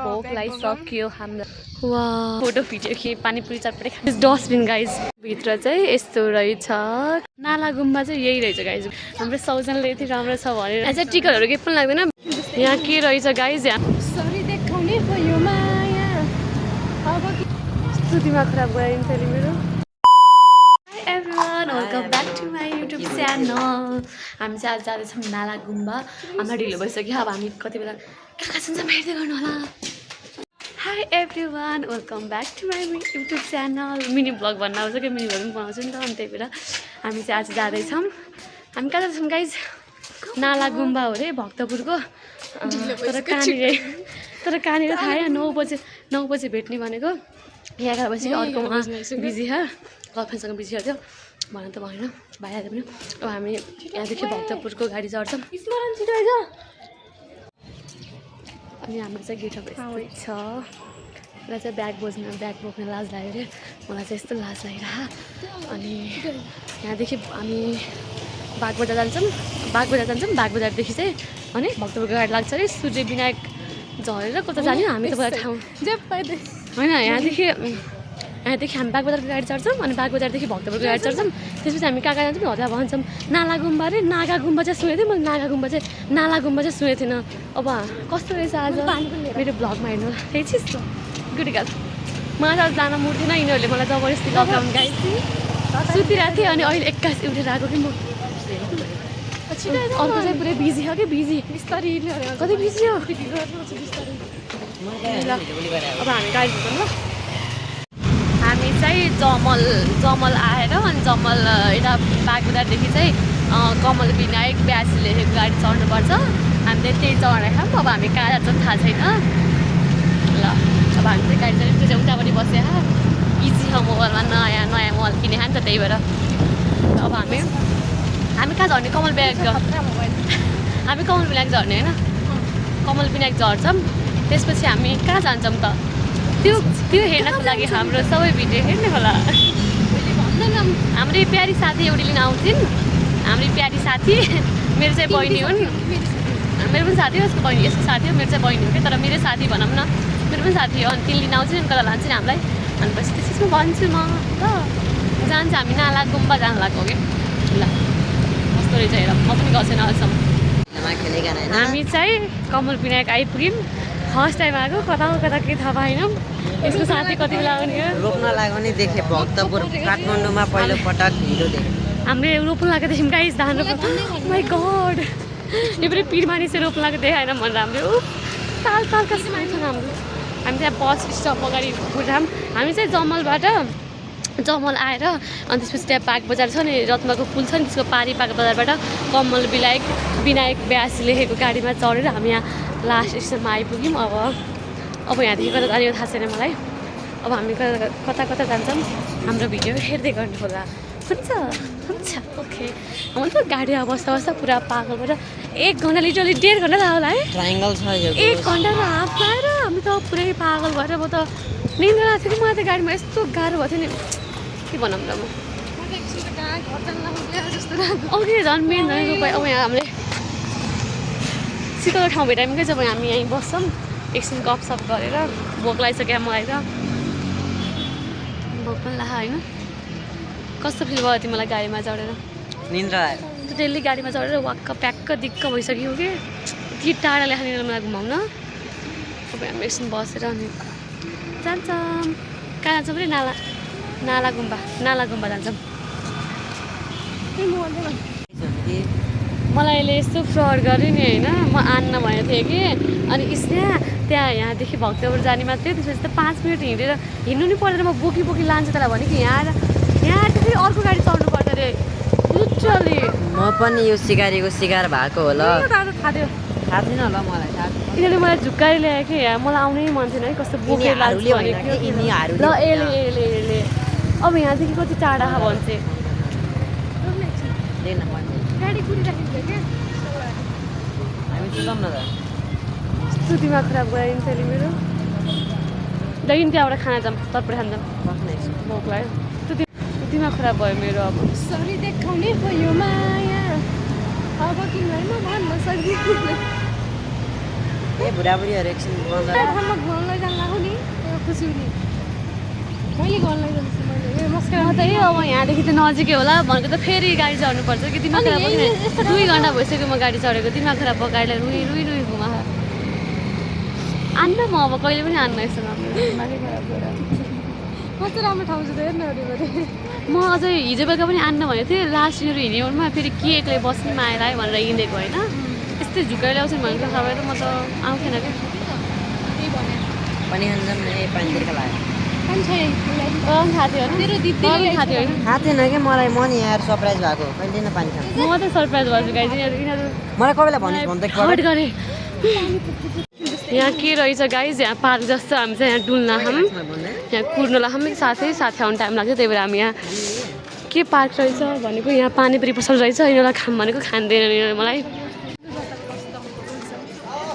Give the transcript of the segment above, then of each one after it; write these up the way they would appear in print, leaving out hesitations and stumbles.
भोक लागिसक्यो हाम्रो वा फोटो भिडियो कि पानीपुरी चटपटी खान्छ डस्टबिन गाइज भित्र चाहिँ यस्तो रहेछ नाला गुम्बा चाहिँ यही रहेछ गाइज हाम्रो सौजनले यति राम्रो छ भनेर अझै टिकटहरू केही पनि लाग्दैन यहाँ के रहेछ गाइज यहाँ देखाउने भयो माया अब कस्तो दिमाग खराब गराइन्छ नि मेरो everyone welcome back to my YouTube channel हामी चाहिँ आज जाँदैछौँ नाला गुम्बा हाम्रो ढिलो भइसक्यो अब हामी कति बेला कहाँ सुन्छ हेर्दै गर्नु होला Hi everyone welcome back to my YouTube channel mini blog भन्न आउँछ कि मिनी ब्लग पनि बनाउँछु नि त अनि त्यही भएर हामी चाहिँ आज जाँदैछौँ हामी कहाँ जाँदैछौँ गाइज नाला गुम्बा हो अरे भक्तपुरको तर कहाँनिर थाहा 9 बजे भेट्ने भनेको 11 बजी अर्कोमा बिजी ह गर्लफ्रेन्डसँग बिजी थियो भन त भएन भइहाल्यो पनि अब हामी यहाँदेखि भक्तपुरको गाडी चढ्छौँ अनि हाम्रो चाहिँ गेट अफ छ मलाई चाहिँ ब्याग बोक्न लाज लाग्यो अरे मलाई चाहिँ यस्तो लाज लागिरह अनि यहाँदेखि हामी बागबजार जान्छौँ बागबजारदेखि चाहिँ अनि भक्तपुरको गाडी लाग्छ अरे सूर्य विनायक झरेर कता जाने हामी तपाईँलाई ठाउँ होइन यहाँदेखि हामी बागबजारको गाडी चढ्छौँ अनि बागबजारदेखि भक्तपुरको गाडी चढ्छौँ त्यसपछि हामी कहाँ जान्छौँ हल्ला भन्छौँ नाला गुम्बा अरे नागा गुम्बा चाहिँ सुनेको थिएँ मैले नाला गुम्बा चाहिँ सुनेको थिएन अब कस्तो रहेछ आज मेरो भ्लगमा हेर्नु त्यही चिज गुडिगाल मलाई त जान मुड थिएन यिनीहरूले मलाई जबरजस्ती लकडाउन गाइस सुतिरहेको थिएँ अनि अहिले 21 उठेर आएको कि म अर्को चाहिँ पुरै बिजी हो कि बिजी बिस्तारै कति बिजी हो अब हामी गाडी झुक्छौँ ल हामी चाहिँ जमल आएर अनि जमल यता बागबजारदेखि चाहिँ कमल विनायक ब्यासी लेखेको गाडी चढ्नुपर्छ हामीले त्यही चढेर अब हामी कहाँ जान्छौँ थाहा छैन ल अब हामी चाहिँ गाडी चढ्यौँ त्यो चाहिँ उतापट्टि बसेर इजी छ मोबाइलमा नयाँ मोबाइल किने नि त त्यही भएर अब हामी कहाँ झर्ने कमल विनायक हामी कमल विनायक झर्ने होइन कमल विनायक झर्छौँ त्यसपछि हामी कहाँ जान्छौँ त त्यो हेर्नको लागि हाम्रो सबै भिडियो हेर्ने होला हाम्रो प्यारी साथी एउटी लिन आउँथिन् हाम्रो प्यारी साथी मेरो चाहिँ बहिनी हुन् मेरो पनि साथी हो यसको बहिनी यसको साथी हो मेरो चाहिँ बहिनी हो कि तर मेरै साथी भनौँ न मेरो पनि साथी हो अनि तिन लिन आउँछु नि कता लान्छ नि हामीलाई अनि पछि त्यसमा भन्छु म ल जान्छ हामी नाला गुम्बा जानु लाग्यो कि ल कस्तो रहेछ हेर म पनि गएको छैन अहिलेसम्म हामी चाहिँ कमल विनायक आइपुग्यौँ फर्स्ट टाइम आएको कता के थाहा पाएनौँ यसको साथी कति बेला आउने हो रोप्न लाग्यो नि देखेँ भक्तपुर काठमाडौँमा पहिलोपटक हिरो देखेँ हामीले रोप्न लागेको देख्यौँ गाइस धान रोप्नु माई गड यो पनि पिर मानिस रोप्न लागेको देखाएन भनेर हामीले ताल कसरी छ हाम्रो हामी त्यहाँ बस स्टप अगाडि पुग्छौँ हामी चाहिँ जमल आएर अनि त्यसपछि त्यहाँ बागबजार छ नि रत्नको पुल छ नि त्यसको पारी बागबजारबाट कमल विनायक ब्यासी लेखेको गाडीमा चढेर हामी यहाँ लास्ट स्टेसनमा आइपुग्यौँ अब यहाँदेखि कता जाने थाहा छैन मलाई अब हामी कता जान्छौँ हाम्रो भिडियो हेर्दै गर्नु होला हुन्छ ओके हाम्रो त गाडी बस्दा पुरा पागल भएर 1 घन्टा लिटरली 1.5 घन्टा लाग्यो होला है ट्रायङ्गल छ यो 1 घन्टा र हाफ लाएर हामी त पुरै पागल भएर म त निन्द्रा आएको थियो कि मलाई त गाडीमा यस्तो गाह्रो भएको थियो नि के भनौँ त म अघि झन् मेन झन् अब यहाँ हामीले शीतल ठाउँ भेटाइमै चाहिँ हामी यहीँ बस्छौँ एकछिन गफसफ गरेर भोक लागिसक्यो मलाई त भोक पनि लाग्यो होइन कस्तो फिल भयो तिमीलाई गाडीमा चढेर निन्द्रा आयो त डेली गाडीमा चढेर वाक्क प्याक्क दिक्क भइसक्यो कि यति टाढा ल्याएर मलाई घुमाउन अब हामी एकछिन बसेर अनि जान्छौँ कहाँ जान्छौँ भने नाला गुम्बा जान्छौँ मलाई अहिले यस्तो फ्रड गरेँ नि होइन म आन्न भनेको थिएँ कि अनि त्यहाँ यहाँदेखि भक्तपुर जाने मात्रै त्यसपछि त 5 मिनट हिँड्नु नि पर्दैन म बोकी लान्छु त्यसलाई भने कि यहाँ फेरि अर्को गाडी चढ्नु पर्छ अरे लिटरली म पनि यो सिकारीको शिकार भएको होला थाहा थिएन होला मलाई यिनीहरूले मलाई झुक्काएर ल्यायो कि यहाँ मलाई आउनै मन थिएन है कस्तो बोकेर लान्छु भनेको ल यसले अब यहाँदेखि कति टाढा भन्छ यस्तो दिमाग खराब गराइन्छ नि मेरो त्यहाँदेखि त्यहाँबाट खाना जाऊँ तर्पण खाना जाऊँ भोक लाग्यो दिमाग खराब भयो मेरो अब सरी देखाउने भयो माया अब तिमीलाई म भन्न सक्दिनँ ए बुढाबुढीहरू एकछिन बन्द ठाउँमा घुम्न लैजान लाग्यो नि खुसी हुने मैले घर लैजान्छु मैले म त अब यहाँदेखि त नजिकै होला भनेको त फेरि गाडी चढ्नुपर्छ कि दिमाग खराब बस्ने 2 घन्टा भइसक्यो म गाडी चढेको दिमाग खराब भयो गाडीलाई रुई रुई रुई घुमा आन्न म अब कहिले पनि आन्न यस्तो दिमागै खराब भएर कस्तो राम्रो ठाउँ छ त हेर्न म अझै हिजो बेलुका पनि आन्न भनेको थिएँ लास्ट यिनीहरू हिँड्योमा फेरि के एक्लै बस्ने माया लाग्यो भनेर हिँडेको होइन यस्तै झुक्काइ ल्याउँछन् भनेको थाहा भएर म त आउँथेन क्या पनि अन्जम नै पानीतिरका लाग्यो थाहा थियो होइन थाहा थिएन कि मलाई म नि यहाँ सरप्राइज भएको कहिले न पानी खानु म त सरप्राइज भन्छु गाइज यिनीहरू मलाई कोही बेला भन्नुहोस् भन्दै हट गरे यहाँ के रहेछ गाइज यहाँ पार्क जस्तो हामी चाहिँ यहाँ डुल्न हम यहाँ कुर्नलाई हामी साथै आउनु टाइम लाग्छ त्यही भएर हामी यहाँ के पार्क रहेछ भनेको यहाँ पानीपुरी पसल रहेछ यिनीहरूलाई खाम भनेको खाँदैन यिनीहरू मलाई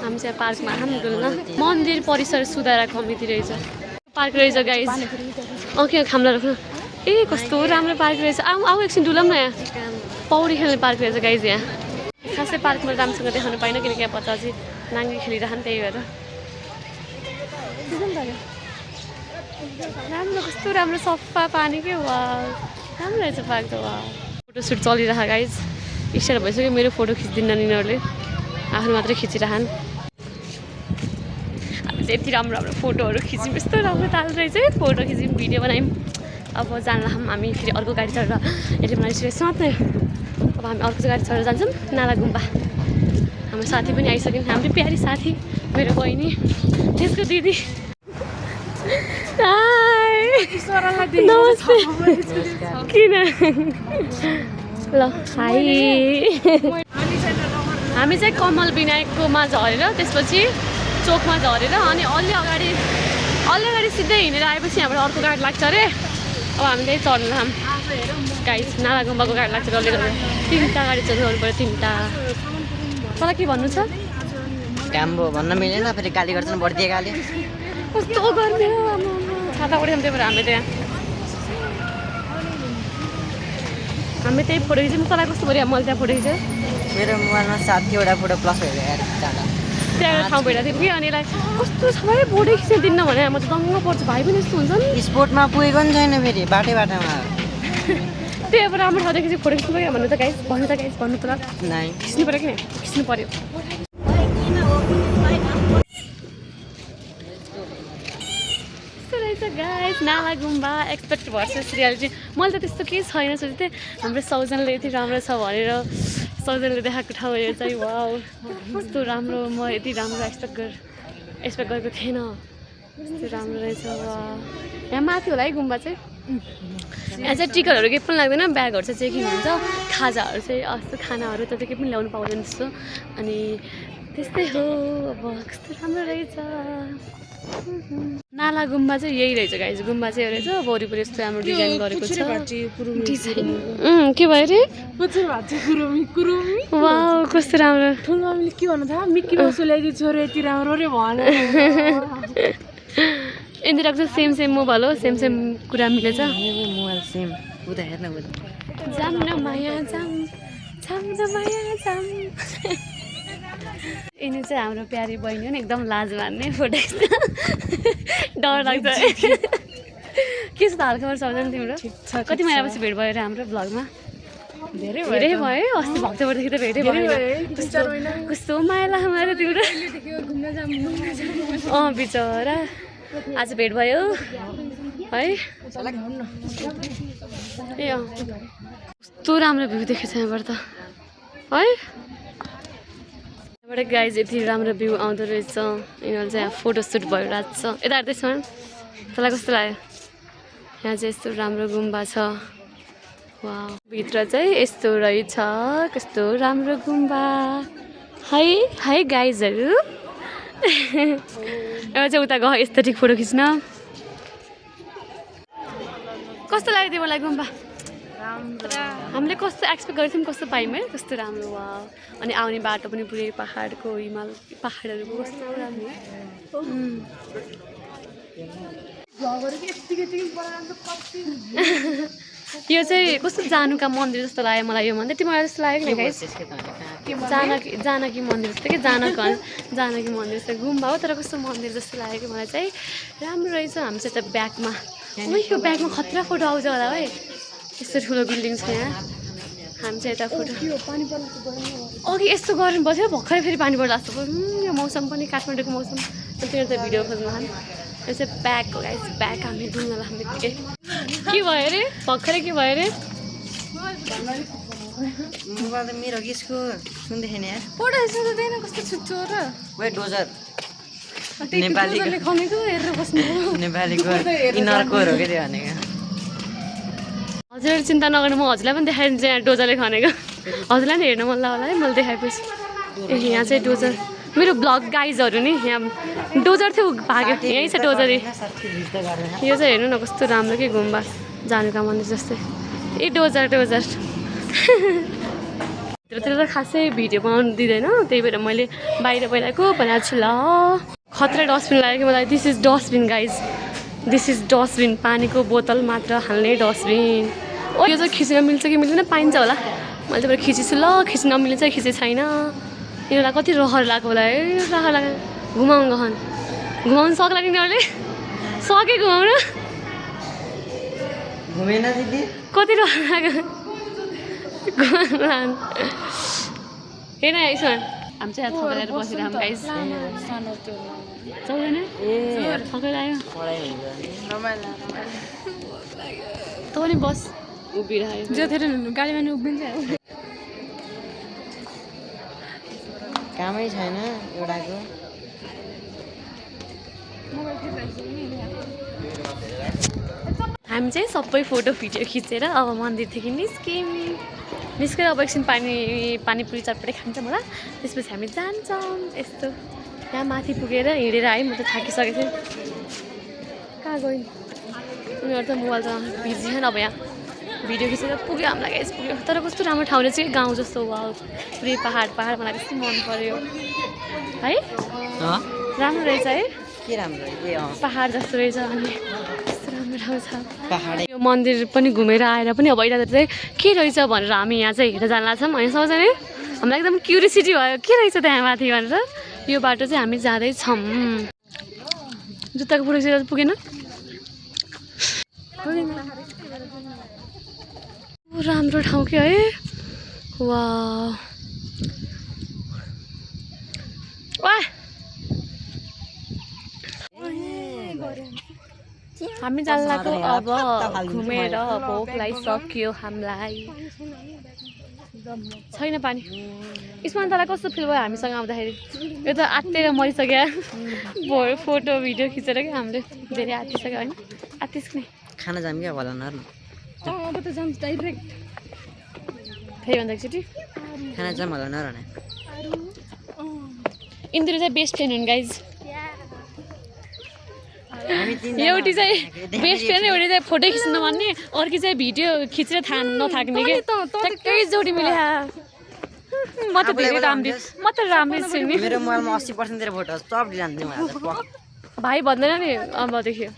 हामी चाहिँ पार्कमा हामी डुल्न मन्दिर परिसर सुधार कमिटी रहेछ पार्क रहेछ गाइज के खामला राख्नु ए कस्तो राम्रो पार्क रहेछ आऊ एकछिन डुलौँ न यहाँ पौडी खेल्ने पार्क रहेछ गाइज यहाँ खासै पार्कमा राम्रोसँग देखाउनु पाइनँ किनकि यहाँ पत्ता चाहिँ नाङ्गी खेलिरहन् त्यही भएर राम्रो कस्तो राम्रो सफा पानी के वा राम्रो रहेछ पार्क त वा फोटोसुट चलिरह गाइज इच्छा भइसक्यो मेरो फोटो खिचिदिन्न यिनीहरूले आफ्नो मात्रै खिचिरहन् हामी चाहिँ यति राम्रो राम्रो फोटोहरू खिच्यौँ यस्तो राम्रो ताल रहेछ फोटो खिच्यौँ भिडियो बनायौँ अब जानला हामी फेरि अर्को गाडी चढेर यति बनाइसकेको मात्रै अब हामी अर्को गाडी चढेर जान्छौँ नाला गुम्बा हाम्रो साथी पनि आइसक्यौँ हाम्रो प्यारी साथी मेरो बहिनी त्यसको दिदी किन ल हाई हामी चाहिँ कमल विनायककोमा झरेर त्यसपछि चोकमा झरेर अनि अलि अगाडि सिधै हिँडेर आएपछि यहाँबाट अर्को गाडी लाग्छ अरे अब हामी त्यही चढ्नु हम गाइस नाला गुम्बाको गाडी लाग्छ डल्लै डल्लै 3टा गाडी चढ्नु पऱ्यो 3टा तँलाई के भन्नु छ काम भन्न मिलेन फेरि गाली गर्छन् बढिदिए गाली कस्तो गर्ने छाता उठाउँ त्यही भएर हामी त्यहाँ हामी त्यही फोटो खिच्यौँ तँलाई कस्तो भयो मैले त्यहाँ फोटो खिचेँ मेरो मोबाइलमा 700वटा फोटो प्लस भयो यार त्यहाँ ठाउँ भइरहेको थियो कि अनि यसलाई कस्तो छ भाइ फोटो खिच्न दिन्न भने म त दङ्ग पर्छु भाइ पनि यस्तो हुन्छ नि स्पोर्टमा पुगेको नि छैन फेरि बाटोमा त्यही अब राम्रो ठाउँ देखि फोटो खिच्नु पऱ्यो भन्नु त गाइस भन्नु त ल नाइ खिच्नु पऱ्यो कि खिच्नु पऱ्यो यस्तो रहेछ गाइस नाला गुम्बा एक्सपेक्ट भर्सेस रियालिटी मैले त त्यस्तो केही छैन सोचेको थिएँ हाम्रो सौजनले यति राम्रो छ भनेर सौजनले देखाएको ठाउँ हेरेर चाहिँ वाउ कस्तो राम्रो म यति राम्रो एक्सपेक्ट गरेको थिएन यस्तो राम्रो रहेछ वा यहाँ माथि होला है गुम्बा चाहिँ यहाँ चाहिँ टिकटहरू केही पनि लाग्दैन ब्यागहरू चाहिँ चेकिङ हुन्छ खाजाहरू चाहिँ यस्तो खानाहरू त केही पनि ल्याउनु पाउँदैन त्यस्तो अनि त्यस्तै हो अब कस्तो राम्रो रहेछ नाला गुम्बा चाहिँ यही रहेछ गाइज गुम्बा चाहिँ रहेछ वरिपरि यस्तो राम्रो डिजाइन गरेको छ के भयो अरे वाउ कस्तो राम्रो ठुलो मम्मीले के भन्नु थाहा मिक्की माउस ल्याइदियो छोरो यति राम्रो रे भन यिनीहरूको चाहिँ सेम मोबाइल हो सेम कुरा मिलेछ मोबाइल सेम उता हेर्न जाम न माया जाम न माया जाम यिनी चाहिँ हाम्रो प्यारी बहिनी हो नि एकदम लाज मान्ने फोटो डर लाग्छ के छ त हालखबर सबैजना तिम्रो कति महिनापछि भेट भयो र हाम्रो भ्लगमा धेरै भयो अस्ति भक्तपुरदेखि त भेटै भयो कस्तो माया लाग्यो मलाई त तिम्रो बिचरा आज भेट भयो है ए कस्तो राम्रो भ्यू देखेको छ यहाँबाट त है यहाँबाट गाइज यति राम्रो भ्यू आउँदो रहेछ यिनीहरू चाहिँ यहाँ फोटोसुट भइरहेको छ यता हेर्दैछ तँलाई कस्तो लाग्यो यहाँ चाहिँ यस्तो राम्रो गुम्बा छ वा भित्र चाहिँ यस्तो रहेछ कस्तो राम्रो गुम्बा है गाइजहरू एउटा चाहिँ उता गयो एस्थेटिक फोटो खिच्न कस्तो लाग्यो तिमीलाई गुम्बा हामीले कस्तो एक्सपेक्ट गरेको थियौँ कस्तो पायौँ है कस्तो राम्रो वा अनि आउने बाटो पनि पुरै पहाडको हिमाल पहाडहरूको कस्तो राम्रो यो चाहिँ कस्तो जानुका मन्दिर जस्तो लाग्यो मलाई यो मन्दिर तिमीलाई जस्तो लाग्यो कि गाइस जानकी मन्दिर जस्तो कि जानकी मन्दिर जस्तो गुम्बा हो तर कस्तो मन्दिर जस्तो लाग्यो कि मलाई चाहिँ राम्रो रहेछ हामी चाहिँ त ब्याकमा यो ब्याकमा खतरा फोटो आउँछ होला है यस्तो ठुलो बिल्डिङ छ यहाँ हामी चाहिँ यता फोटो अघि यस्तो गर्नु पर्थ्यो भर्खरै फेरि पानी पर्ला जस्तो यो मौसम पनि काठमाडौँको मौसम तिनीहरू त भिडियो खोज्नु खानु यो चाहिँ ब्याक हो गाइस ब्याक हामी डुङ्गा लाग्ने बित्तिकै के भयो अरे भर्खरै के भयो अरे मेरो गीतको सुन्दैछ नि यार फोटो सुन्दैन कस्तो छुट्टो र वे डोजर नेपालीले खनेको हेरेर बस्नु नेपालीको इनरको हो के त्यो भनेको हजुर चिन्ता नगर्नु म हजुरलाई पनि देखाइदिन्छु यहाँ डोजरले खनेको हजुरलाई नि हेर्नु मन लाग्यो होला है मैले देखाएपछि ए यहाँ चाहिँ डोजर मेरो ब्लग गाइजहरू नि यहाँ डोजर थियो भाग्यो यहीँ छ डोजर यो चाहिँ हेर्नु न कस्तो राम्रो के गुम्बा जानुका मन्दिर जस्तै ए डोजर भित्रतिर त खासै भिडियो बनाउनु दिँदैन त्यही भएर मैले बाहिर पहिलाको भनेको छु ल खतरा डस्टबिन लाग्यो कि मलाई this is dustbin guys this is dustbin पानीको बोतल मात्र हाल्ने डस्टबिन ओ यो चाहिँ खिच्न मिल्छ कि मिल्दैन पाइन्छ होला मैले तपाईँ खिचेछु ल खिच्न नमिल्छ खिचे छैन यिनीहरूलाई कति रहर लाग्यो होला है रहर लाग्यो घुमाउनु सक्ला नि यिनीहरूले सके घुमाउन घुमेन दिदी कति रहर लाग्यो हेर्न यसो हामी चाहिँ थकाएर बसिरहँ गाइस चौदैन ए थकाइ आयो तँ पनि बस उभिरहेको जतिखेर गाडीमा नि उभिन्छ कामै छैन एउटाको हामी चाहिँ सबै फोटो भिडियो खिचेर अब मन्दिरदेखि निस्केर अब एकछिन पानीपुरी चटपटे खान्छ मलाई त्यसपछि हामी जान्छौँ यस्तो यहाँ माथि पुगेर हिँडेर आयो म त थाकिसकेको थिएँ कहाँ गयो उनीहरू त मोबाइल त बिजी छैन अब यहाँ भिडियो खिचेर पुग्यो हामीलाई गाइस पुग्यो तर कस्तो राम्रो ठाउँ रहेछ कि गाउँ जस्तो वाउ पुरै पहाड मलाई त्यस्तो मन पऱ्यो है राम्रो रहेछ है के राम्रो पहाड जस्तो रहेछ अनि कस्तो राम्रो ठाउँ छ यो मन्दिर पनि घुमेर आएर पनि अब यतातिर चाहिँ के रहेछ भनेर हामी यहाँ चाहिँ हेरेर जान लाग्छौँ होइन सम्झने हामीलाई एकदम क्युरियोसिटी भयो के रहेछ त्यहाँ माथि भनेर यो बाटो चाहिँ हामी जाँदैछौँ जुत्ताको पुगेर पुगेन राम्रो ठाउँ के है वा हामी जान लाग्यो अब घुमेर भोक लागिसक्यो हामीलाई छैन पानी यसमा तँलाई कस्तो फिल भयो हामीसँग आउँदाखेरि यो त आत्तेर मरिसक्यो फोटो भिडियो खिचेर क्या हामीले धेरै आत्तिसक्यो होइन आत्तिस कि खाना जाम क्या होला न अब त जान्छ डाइरेक्ट फेरि भन्दा एकचोटि खाना जाम होला न यिनीहरू चाहिँ बेस्ट फ्रेन्ड हुन् गाइज एउटी चाहिँ बेस्ट फ्रेन्ड एउटी चाहिँ फोटो खिच्नु नमान्ने अर्की चाहिँ भिडियो खिचेर नथाक्ने कि ट्याक्कै जोडी मिले म त धेरै राम्री छु नि मेरो मोबाइलमा 80% तिर फोटो सब डिजान्थे मलाई भाइ भन्दैन नि अब देखियो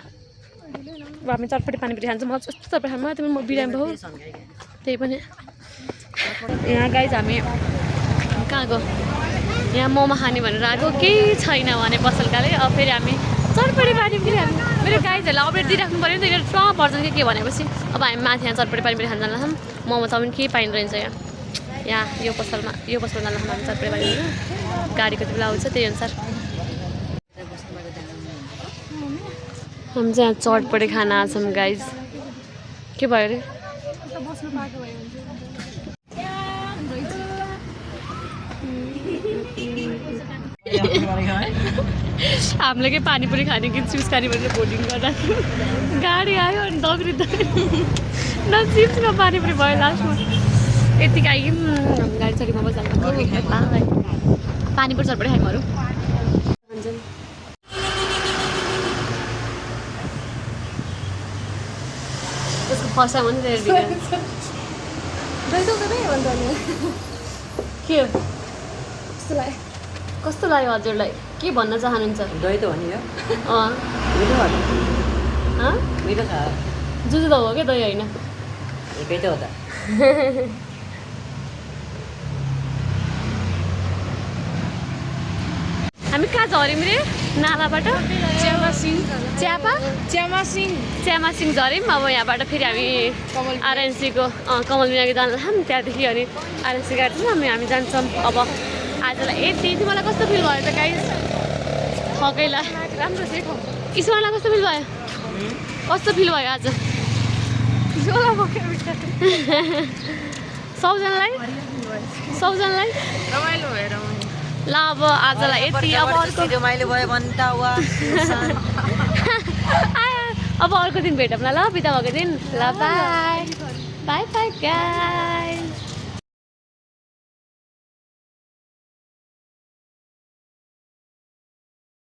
अब हामी चटपटी पानीपुरी खान्छौँ म कस्तो चटपटी खानु मलाई म बिरामी हो त्यही पनि यहाँ गाइज हामी कहाँ गयो यहाँ मोमो खाने भनेर आएको केही छैन भने पसलकाले अब फेरि हामी चटपटी पानीपुरी हामी मेरो गाइजहरूलाई अपडेट दिइराख्नु पऱ्यो नि त पर्छ के भनेपछि अब हामी माथि यहाँ चटपटी पानीपुरी खान जान्छौँ मोमो चाउमिन केही पाइँदो रहेछ यहाँ यो पसलमा जान हामी चटपटी पानीपुरी गाडीको बेला आउँछ त्यही अनुसार हामी चाहिँ यहाँ चटपटी खान आछौँ गाइज के भयो अरे हामीले के पानीपुरी खाने कि चिप्स खाने भनेर बोर्डिङ गर्दा गाडी आयो अनि दग्रिँदा न चिप्स न पानीपुरी भयो लास्टमा यतिकै आइकन गाडी चढीमा बजाएको पानीपुरी चटपटी खाएकोहरू त्यसको फर्स्ट टाइम हो नि के कस्तो लाग्यो हजुरलाई के भन्न चाहनुहुन्छ दही त हो नि यो जुजु त हो क्या दही होइन एकै त हो त हामी कहाँ झऱ्यौँ रे नालाबाट च्यामासिङ झऱ्यौँ अब यहाँबाट फेरि हामी आरएनसीको कमल मिनाको जान्छौँ त्यहाँदेखि अनि आरएनसी गाडी छ हामी जान्छौँ अब आजलाई यति मलाई कस्तो फिल भयो त गाइस थकैला राम्रो छ ईश्वरलाई कस्तो फिल भयो कस्तो फिल भयो आज सबजनालाई रमाइलो भयो ल अब आजलाई यति अब अर्को रमाइलो भयो भने त अब अर्को दिन भेटौँ ल बिदा भएको दिन ल बाई बाई बाई गाइस